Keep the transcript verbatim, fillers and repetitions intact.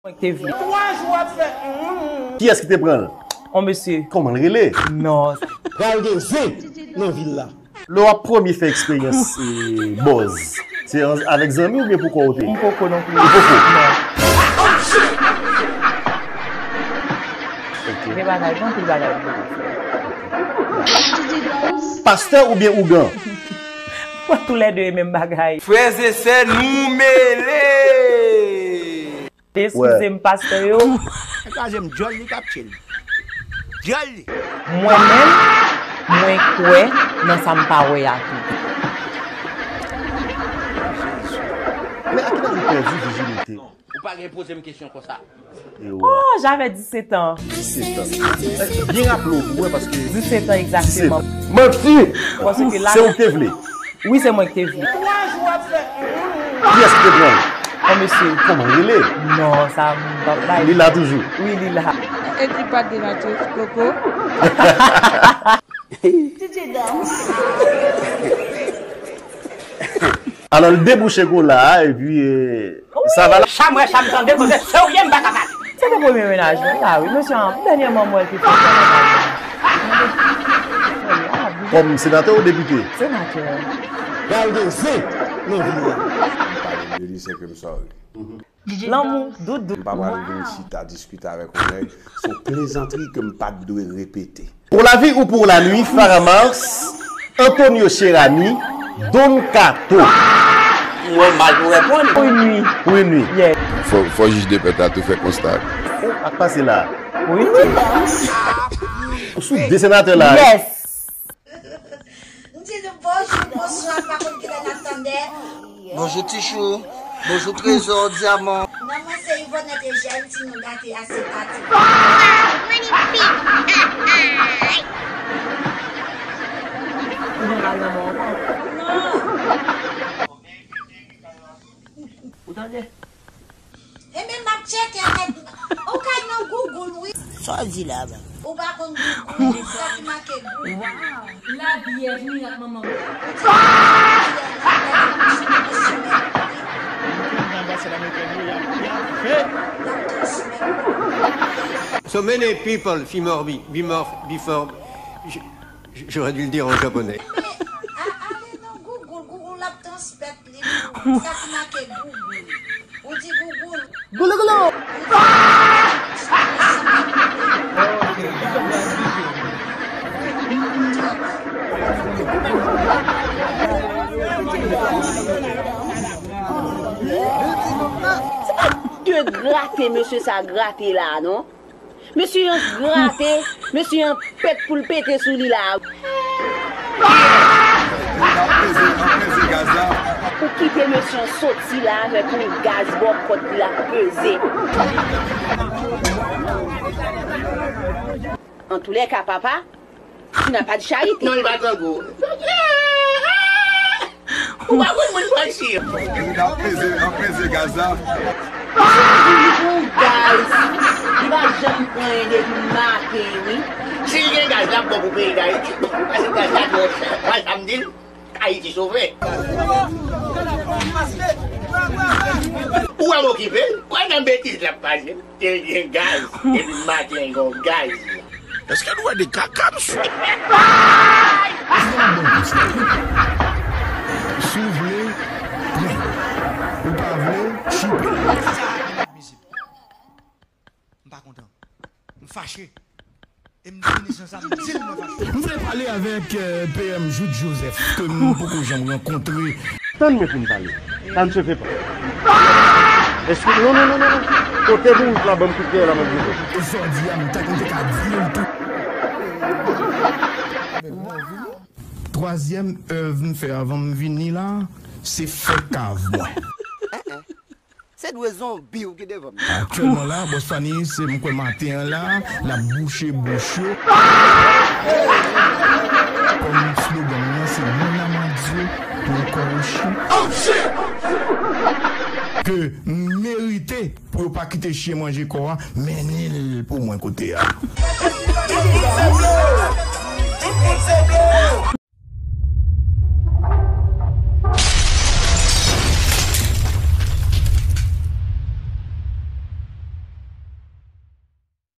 Mwen te vle. Twa jou ap fè. Mm. Kiyès ki te pran l? On mesye. Kòman l rele? Non. Pral gen zen nan vil la. Lè w ap premye fè eksperyans eh, buzz, se an- avèk zanmi oubyen pou kò w te? M poko non plis. Ou poko? Non. Ok. Gen bagay, gen anpil bagay pou nou fè. Pastè oubyen ougan? Mwen toulède e menm bagay. Frè e sè, nou mele! Eskize m, pastè yo. Kraze m, djòl li k ap tchil. Djòl li. Mwen menm, mwen kwè nan sa m pa wè a tou. Men a ki laj ou pèdi vijinite? Ou pa gen poze m kesyon konsa. Oh, j'avais dix-sept ans. Disèt an. Byen raple w pou wè paske Disèt an egzakteman. Manti! Paske la Se ou ki te vle. Wi, se mwen ki te vle. Kiyès ki te pran l? On mesye. Kòman l rele? Non, sa m p ap bay. Li la toujou? Wi, li la. E di pa de la tchèch, koko. Alò, l debouche kola a, epi eh, sa va la. Sa m wè, sa m tande, kote se ou ye, m pa ka pale. Se te premye mennaj mwen la, wi. Mesye an, dènyèman, mwen te fè sa. Kòm senatè ou depite? Senatè. Pral gen zen nan vil la. M pale de li, se ke m sòri. Lanmou, doudou. M pa pral vin chita diskite avèk yon nèg. Se yon plezantri ke m pa t dwe repete. Pour la vie ou pour la nuit, Farah Mars, Antonio Cheramy, Don Kato. Mwen mal pou reponn. Pou yon nwi. Pou yon nwi. Yeah. Fò, fò jij de pè a tou fè konsta. Sa k pase la? Pou yon nwi. Ou sou de senatè la. Yes. M di nou bonjou, bonswa, pa konn kilè n ap tande. Bonjou Tichou. Bonjou Trezò, Dyaman. Non, mwen se Yvonette Eugène, si nou gate a se pati. Ou gen mal nan men w ankò? Non. Ou tande? Ebyen, m ap tcheke nèt. Ou kay nan Google, wi. Sa w di la, ba? Ou pa konn Google, sa ki make Google. Waw, la Vyèj, mirak manman m. Ou di la Vyèj, la Vyèj, anbasad amerikèn yo, y ap, y ap fè. Y ap transmèt. So many people, before, before, j- J- J'aurais dû le dire en japonais. Men, a- ale nan Google, Google ap transmèt li pou ou. Sa ki make Google. Ou di Google. Goulou goulou. Se pa de grate mesye sa grate la, non. Mesye an grate, mesye an pèt pou l pete sou li la. Ap peze, ap peze gaz la. Ou kite mesye an soti la avèk yon gaz bò kòt li l ap peze. Antoulèka, papa, tu n'as pas de charité. Non, li pa grangou. Ou pa konn moun fòti. Li ap peze, ap peze gaz la. Misye di li pou gaz. Li pa janm pran anyen depi maten, wi. Si l gen gaz, l ap bon pou peyi Dayiti. Paske gaz la twò chè. Wè sa m di l? Ayiti sove. Ou wè m okipe l? Wè nan betiz l ap pase. Te gen gaz. Depi maten gen gaz. Èske nou wè de kaka m sou? Si w vle, pran l. Ou pa vle, chipe l. M pa kontan. M fache. E m di minis lan sa, m di l mwen fache. M vle pale avèk eh, P M Jude Joseph, ke m poko janm rankontre. Tann mwen pou m pale. Ça ne se fait pas. Èske, non, non, non, non, non. Kote pou wout la, ban m kout pye la, mwen di. E jodi a, m ta, m te ka di l tou. Twazyèm èv m fè avan m vini la, se fè kav mwen. Se dwe zonbi w ki devan m. Aktyèlman la, Bòs Fanny, se m kwè maten an la, l ap bouche bouch yo. Kòm slogan m nan, se Mon âme à Dieu, mon corps au chien. Ke m merite pou yo pa kite chen manje kò a, mennen l pou mwen kote a.